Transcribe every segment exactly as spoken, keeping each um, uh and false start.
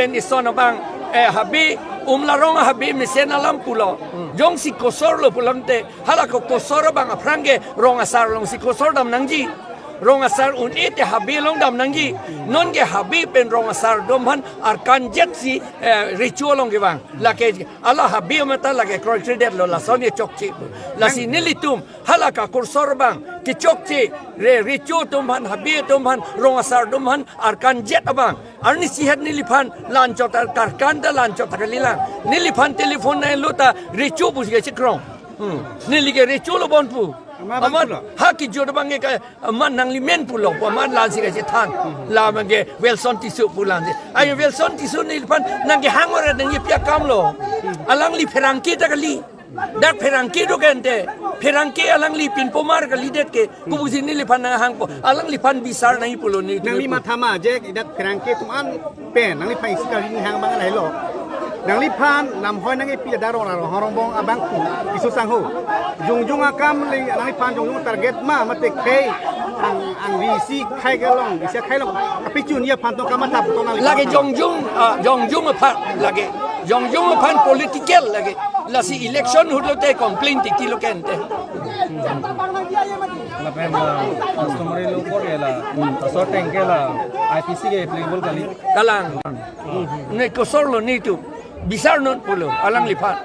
Pen ison abang, eh, Habe, um la rong Habe mesen alam pulo. Jongsi kosor lo pulote, hala ko kosor abang aphrang ke rong asar alongsi kosor dam nangji. Rong asar un-e te Habe along dam nangji. Non ke Habe pen rong asar atum aphan arkan jet si, eh, recho along kevang. Lake hala Habe mata lake kroikredet lo lason ke chokche. Lasi nelitum hala ka kosor abang kechokche, re, recho atum aphan, Habe atum aphan, rong asar atum aphan arkan jet abang. Arnisi het neliphan la-anchot ta karkan ta la-anchot ta kalilang. Neliphan telephone nai lo ta recho pusi kachekrong. Hmm. Neli ke recho lo bon pu. Amat abang amat pulo. Ha kejut abang ke ka, amat nangli men pulo pu amat la-ansi kachethan. La abang ke Welson Tisso pu la-ansi. Ayo Welson Tisso neliphan nangkehang ore nangkepi akam lo. Alangli pherangke ta kali. Dak pherangke do kente, pherangke alangli pinpomar kalidet ke, kopusi neliphan nanghangpo, alangliphan bisar nangji pulo ne. Nangli matha ma je dak pherangke atum an pen, nangliphan isi kali hang abang lahelo. Nangliphan lamhoi nangkepi dak rong rong rong bong abang pu, Tisso sangho. Jongjong akam le nangliphan jongjong target ma, mate khei, ang, ang isi khei kelong, isi khei long, kapachunji aphan to kamatha to nangli. Lake jongjong, ah, jongjong aphan, lake jongjong aphan political lake. Lasi election ahut lote complain titi lo kente. Lapen, uh, customary law court ke la, asor ateng ke la, I P C ke applicable kali. Kalang. Ne kosor lo netum. Bisar non pulo, alangliphan.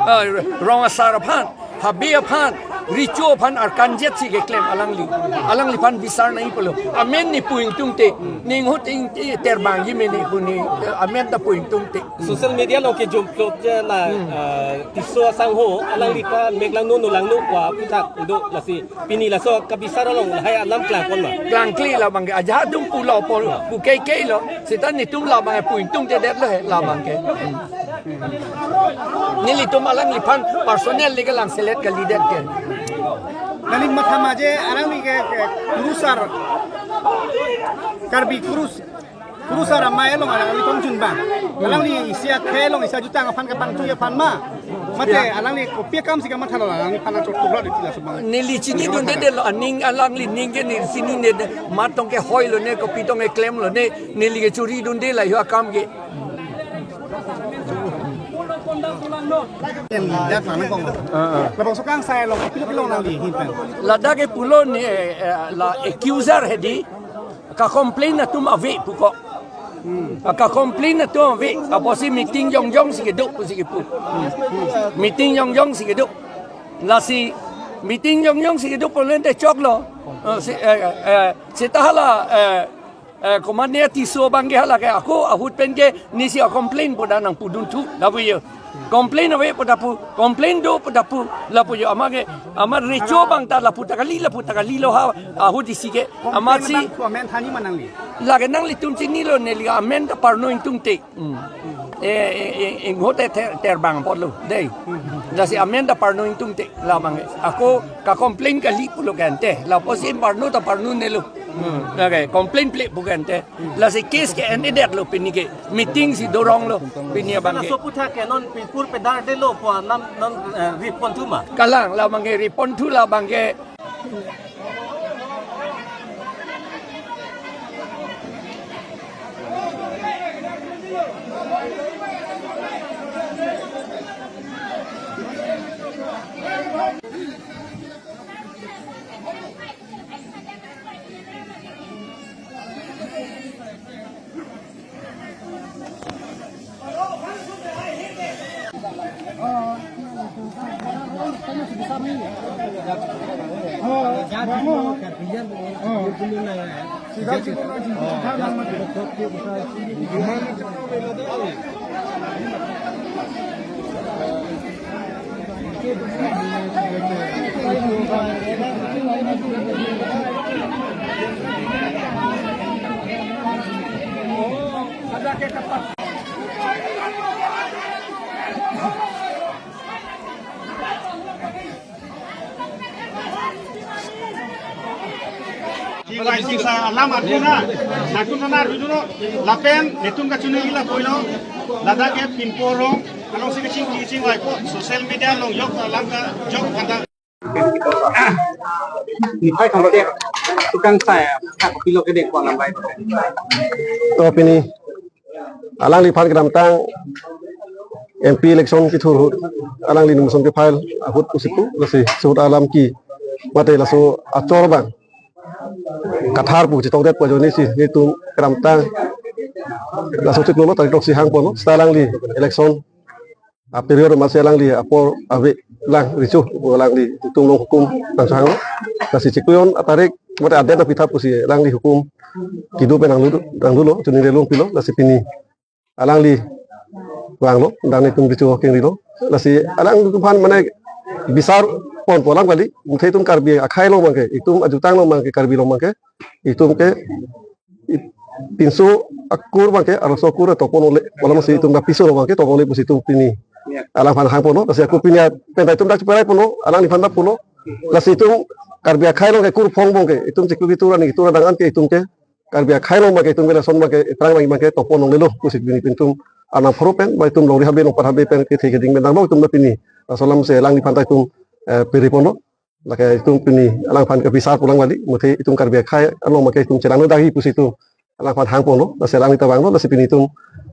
Ah, rong asar aphan, Habe aphan, recho aphan arkan jet si keklem alangli. Alangliphan bisar nangji pulo. Amen ne pu ingtungte, ne inghut ingte terbangji me ne pu ne, eh, amen ta pu ingtungte. Social media along kejumplot je la, hmm, eh, Tisso asangho, alangli ta mek langno no langno pu aphuthak do lasi. Pini laso kabisar along lahai alam klangkon ma? Klangkle labang ke ajahak atum pulo po, pu keikei lo. Seta netum labang ke pu ingtungtedet lo he labang ke. Nelitum alangliphan personal le kelang selet kalidet ke. Nangli matha ma je alangli ke, ke kurusar, Karbi kurus, kurusar amei along alangli tongchun bang. Alangli isi akhei along isi ajutang aphan kapangtui aphan ma. Mate, ya, alangli kopi akam si kamatha lo, alangliphan chot tukra di tila subang. Neli chinidundedetlo, aning alangli ning ke neli chinine, mat tong kehoi lo ne, kopi tong keklem lo ne, neli ke churidunde lahai akam ke. Yang lihat mana kong? Ah, ah. Labangso kangsai along, pilo pilo nangli hin pen. Ladak ke pulo ne, eh, eh, la accuser hedi. Ka-complain atum ave pu ko. Hmm. Ka-complain atum ave. Apotsi meeting jongjong si kedo pusi kepu. Hmm. Meeting jongjong si kedo. Lasi meeting jongjong si kedo pulote choklo. Eh, si, eh, eh, seta hala, eh, eh, komatne Tisso abang ke hala ke ako ahut pen ke nesi a-complain pu dak nangpudunthu lapu yo. Complain ave pu dak pu, complain do pu dak pu lapu yo. Amat ke, amat recho abang ta lapu ta kali, lapu ta kali lo ha, ahut isi ke. Amatsi complain abang ko amen thani ma nangli? Lake nanglitum chinilo neli amen ta parno ingtungte. Hmm. Eh, eh, eh, inghut te ter, terbang apotlo dei. Lasi amen ta parno ingtungte labang ke. Ako ka-complain kali pulo kente. Lapotsi parno ta parno nelo. Hmm. Lake complain ple pu kente. Lasi case ke-endedetlo pini ke. Meeting si dorong lo pini abang ke. Laso aphuthak ke non pipur pedar delo pu alam non, eh, riponthu ma? Kalang labang ke riponthu labang ke. Chingvai chingsa alam arjuna, nakun nana arjuna, lapen netum kachini ila koilo, ladak ke pinpo rong, alongsi kachingki chingvaipo, social media along jok alam kajok kanta. Ni phai thang lo dia, tukang saya, tak pilo ke dek ko alam bai. To pini. Alangliphan kedamtang M P election kethur ahut, alangli nomination ke-file ahut pusi pu, lasi suhut alam ke mate laso achor abang kathar pu chetongdet pu ajoine si netum kedamtang laso chiklo lo tarik throksi hangponlo, seta alangli election a-period amatsi alangli apor ave lang recho pu alangli netum along hukum nangchehanglo. Lasi chiklo jon atarik mate adet apitha pusi alangli hukum kedo pen nanglu, nanglulo, choningri longpilo, lasi pini alangli vanglo, dang netum recho kengrilo. Lasi alangliphan mane bisar ponpo alam kali, muthe itum Karbi akhei along abangke, itum ajutang along abangke, Karbi along abangke, itum ke i-, pinso akur abangke, arloso akur topon ole, alamsi itum ta piso along abangke topon ole pusi itum pini alangphan hangponlo. Lasi ako pini pen ta itum dak cheparai ponlo, alangliphan ta pulo. Lasi itum Karbi akhei along ke kur phong abangke, itum chiklo ketur arni ketur adang an ke itum ke Karbi akhei along abangke itum ke lason abangke, aphrang abangke topon longlelo pusi pini itum arnam pharo pen, ba itum longri habe longpat habe pen kethe keding pen damlo itum ta pini. Laso alamsi alangliphan ta itum, eh, pere ponlo. Lake itum pini alangphan kebisar pu alam kali, muthe itum Karbi akhei along abangke itum chelang nangji pusi itum alangphan hangponlo, lasi alangli ta vanglo, lasi pini itum,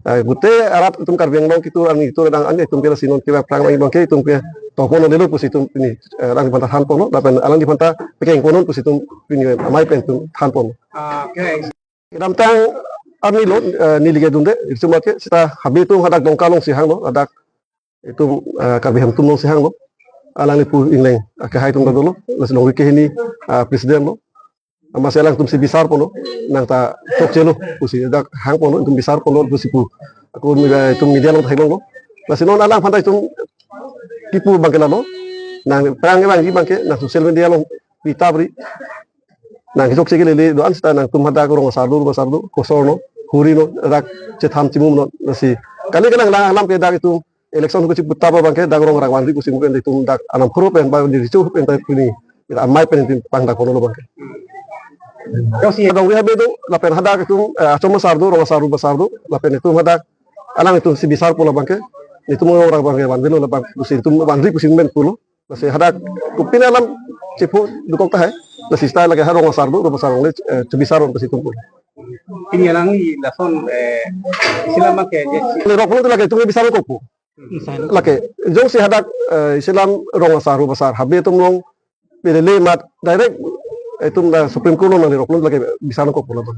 eh, gute arat itum Karbi Anglong ketur arni ketur adang an itum ke lasi non ke aphrang abangke itum ke topon longlelo pusi itum pini, eh, alangliphan ta thanponlo, lapen alangliphan ta pekeng ponnon pusi itum pini amei pen itum thanponlo. Okay. Kedamtang arni lo, eh, neli kedunde, itum ke seta habe atum hadak Dongka alongsi hanglo, hadak itum, eh, Karbi Hemtum alongsi hanglo. Alangli pu ingleng, eh, kehai atum ta dolo, lasi longri kehini, eh, president lo. Amatsi alangtum si bisar ponlo, nang ta chokchelo pusi dak hangponlo, itum bisar ponlo pusi pu. Ako, eh, itum media along theklonglo. Lasi non alangphan ta itum kipu abangke lalo, nang aphrang abangke, abangke nang social media along pitap ri, nang kechokche kelele do-an seta nangtum hadak rong asar do, rubasar do, kosor no, huri no, dak chetham chimum no, lasi kali ke nang lang alam ke dak itum election ahut kachiputap abangke dak rong rang vangri pusi pen itum dak arnam pharo pen ba di recho pen ta pini amei pen itum pangdak ponlo abangke. Jongsi longri habe do, lapen hadak itum, eh, achom asar do, rong asar rubasar do, lapen itum hadak alanglitum si bisar ponlo abangke, itum rong rang abangke vanvelo labang pusi itum vangri pusi pen pulo. Lasi hadak kopine alam chepho dokok tahai. Lasi seta lake ha rong asar do, rubasar along le, eh, chebisar pusi itum pu. Pini alangli lason, eh, isi alam abangke je si- Lake rok pulo lake itum bisar kokpo. Lake jongsi hadak, eh, isi alam rong asar rubasar habe atum along pelele amat direct itum ta Supreme Court along nangle rok pulo lake bisar kokpo labang.